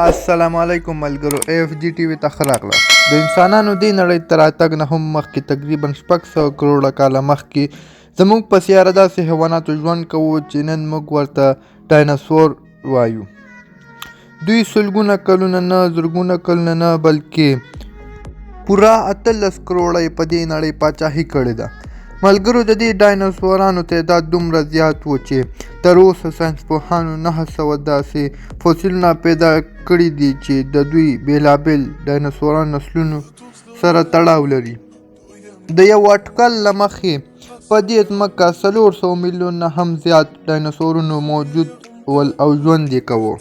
السلام علیکم ملګرو، ایف جی ټي وي ته ښه راغلاست. د انسانانو دې نړۍ ته راتګ نه هم مخکې، تقریبا 600 کروړه کاله مخکې، زموږ په سیاره داسې حیواناتو ژوند کوو چې نن موږ ورته ډایناسور وایو. دوی سلګونه کلونه نه، زرګونه کلونه نه، بلکې پوره 18 کروړه یې په دې نړۍ پاچاهي کړې ده. ملګرو، د دې ډایناسورانو تعداد دومره زیات و چې تر اوسه ساینسپوهانو 900 داسې فوسیلونه پیدا کړي دي چې د دوی بېلابېل ډایناسورانو نسلونو سره تړاو لري. د یو اټکل له مخې په دې ځمکه 400 میلیونه هم زیات ډایناسورونه موجود ول او ژوند یې کاوه.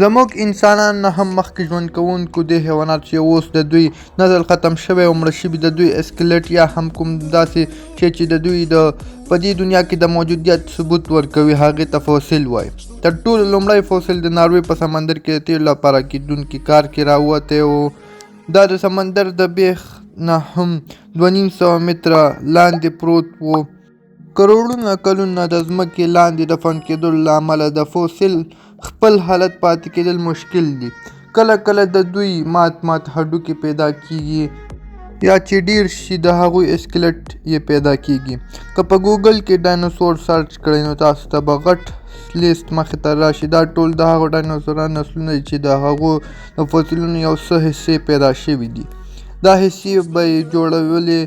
زموږ انسانانو نه هم مخکې ژوند کوونکو دې حیواناتو چې اوس د دوی نسل ختم شوی او مړه شوي، د دوی اسکلیټ یا هم کوم داسې شی چې د دوی د په دې دنیا کې د موجودیت ثبوت ورکوي، هغې ته فوسیل وایي. تر ټولو لومړی فوسیل د ناروې په سمندر کې د تیلو لپاره کیدونکي کار کې راووتی و. دا د سمندر د بیخ نه هم 250 متره لاندې پروت و. کروړونه کلونه د ځمکې لاندې دفن کېدلو له امله د فوسیل خپل حالت پاتې کېدل مشکل دي. کله کله د دوی مات مات هډوکي پیدا کېږي یا چې ډېر شي د هغوی اسکلیټ یې پیدا کېږي. که په ګوګل کې ډایناسور سرچ کړئ نو تاسو ته به غټ لیست مخې ته راشي. دا ټول د هغو ډایناسورانو نسلونه دي چې د هغو د فوسیلونو یو څه حصې پیدا شوي دي. دا حصې به یې جوړولې،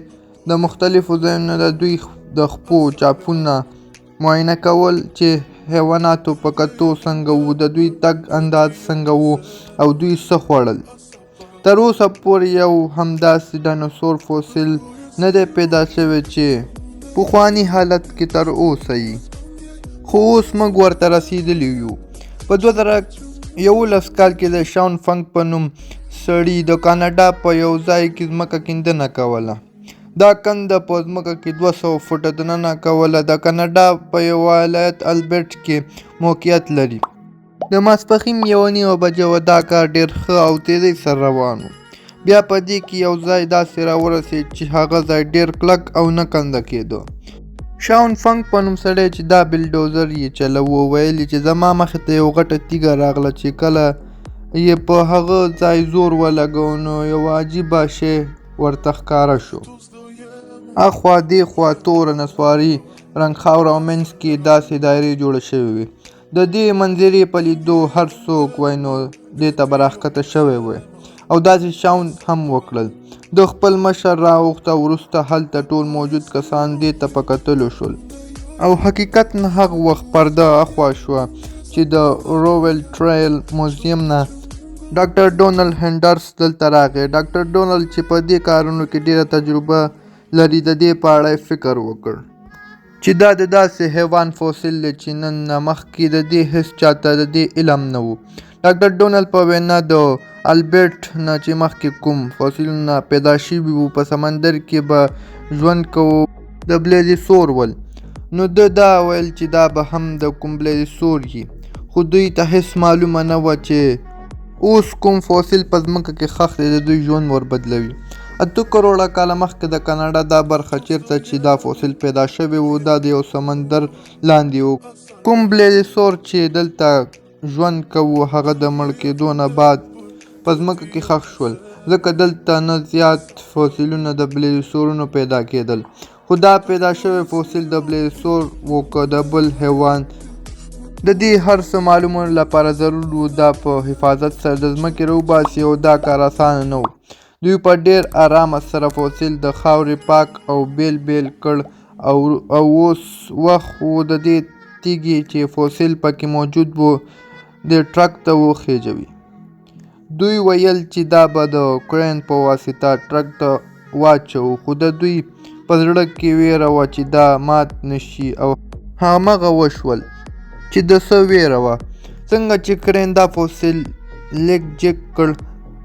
د مختلفو ځایونو د دوی د خپو چاپونه معاینه کول چې حیواناتو په کتو څنګه وو، د دوی تګ انداز څنګه وو او دوی څه خوړل. تر اوسه پورې یو هم داسې ډایناسور فوسیل نه دی پیدا شوی چې پخواني حالت کې تر اوسه یي، خو اوس موږ ورته رسیدلي یو. په 2011 کال کې د شاون فنګ په نوم سړي د کاناډا په یو ځای کې ځمکه کیندنه کوله. دا کنده په ځمکه کې 200 فوټه دننه کوله. د کاناډا په یو ولایت البرټ کې موقعیت لري. د ماسپښین 1:30 بجه وه. دا کار ډېر ښه او تیزۍ سره روان و. بیا په دې کې یو ځای داسې راورسېد چې هغه ځای ډېر کلک او نه کنده کېده. شاون فنګ په نوم سړی چې دا بلډوزر یې چلوه ویلي چې زما مخې ته یو غټه تیږه راغله چې کله یې په هغه ځای زور ولګاوه نو یو عجیبه شی ورته ښکاره شو. اخوا دې خوا توره نسواري رنګ خاوره او منځ کې داسې دایرې جوړې شوې وې. د دې منظرې په لیدو هر څوک وای نو دې ته به راښکته شوی وای او داسې شاون هم وکړل. ده خپل مشر راوغوښت او وروسته هلته ټول موجود کسان دې ته په کتلو شول. او حقیقت نه هغه وخت پرده اخوا شوه چې د رویل ټرایل موزیم نه ډاکټر ډونلډ هینډرس دلته راغی. ډاکټر ډونلډ چې په دې کارونو کې ډېره تجربه لري، د دې په اړه یې فکر وکړ چې دا د داسې حیوان فوسیل دی چې نن نه مخکې د دې هېڅ چاته د دې علم نه و. ډاکټر ډونلډ په وینا د البرټ نه چې مخکې کوم فوسیلونه پیدا شوي وو، په سمندر کې به ژوند کوو، د بلیزیسور ول، نو ده دا ویل چې دا به هم د کوم بلیزیسور وي، خو دوی ته هېڅ معلومه نه وه چې اوس کوم فوسیل په ځمکه کې ښخ دی د دوی ژوند وربدلوي. 8 کروړه کاله مخکې د کاناډا دا برخه چېرته چې دا فوسیل پیدا شوی و، دا د یو سمندر لاندې و. کوم بلیزیسور چې دلته ژوند کوو هغه د مړ کېدو نه بعد په ځمکه کې ښخ شول، ځکه دلته نه زیات فوسیلونه د بلیزیسورونو پیدا کېدل. خو دا پیدا شوی فوسیل د بلیزیسور و که د بل حیوان، د دې هر څه معلومولو لپاره ضرور و دا په حفاظت سره د ځمکې راوباسي او دا کار اسانه نه و. دوی په ډېر ارامه سره فوسیل د خاورې پاک او بېل بېل کړ او اوس وخت و د دې تیږې چې فوسیل پکې موجود و دې ټرک ته وخېژوي. دوی ویل چې دا به د کرین په واسطه ټرک ته واچوو، خو د دوی په زړه کې ویره وه چې دا مات نه شي او همغه وشول چې د څه ویره وه. څنګه چې کرین دا فوسیل لږ جګ کړ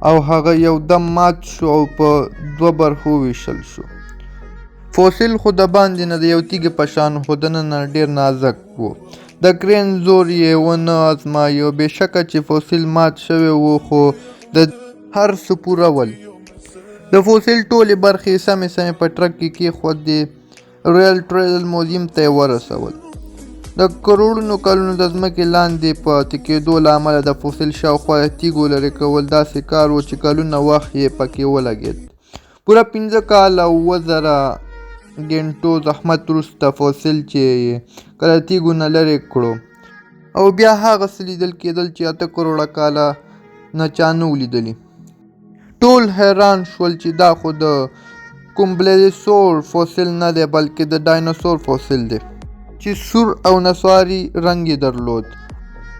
او هغه یو دم مات شو او په دوه برخو وویشل شو. فوسیل خو د باندې نه د یو تیږې په شان خو دننه ډېر نازک و. د کرین زور یې ونه ازمایه. بېشکه چې فوسیل مات شوی و، خو د هر څه پوره ول. د فوسیل ټولې برخې یې سمې سمې په ټرک کې کېښودې، رویال ټریل موزیم ته یې ورسول. د کروړونو کلونو د ځمکې لاندې پاتې کېدو له امله د فوسیل شاوخوا د تیږو لرې کول داسې کار و چې کلونه وخت یې پکې ولګېد. پوره 5 کاله او 7000 ګنټو زحمت وروسته فوسیل چې یې کله تیږو نه لرې کړو او بیا هغه څه لیدل کېدل چې 8 کروړه کاله نه چا نه وو لیدلي. ټول حیران شول چې دا خو د کوم بلیسور فوسیل نه دی، بلکې د ډایناسور فوسیل دی چې سور او نسواري رنګ یې درلود.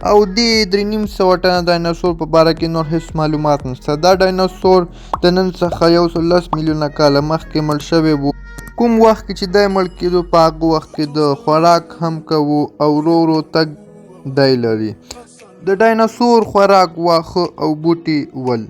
او دې 350 ټنه ډایناسور په باره کې نور هیڅ معلومات نشته. دا ډایناسور د نن څخه 110 میلیونه کاله مخکې مړ شوی و. کوم وخت کې چې دی مړ کېدو په هغه وخت کې د خوراک هم کوو او ورو ورو تګ دی لري. د ډایناسور خوراک واښه او بوټي ول.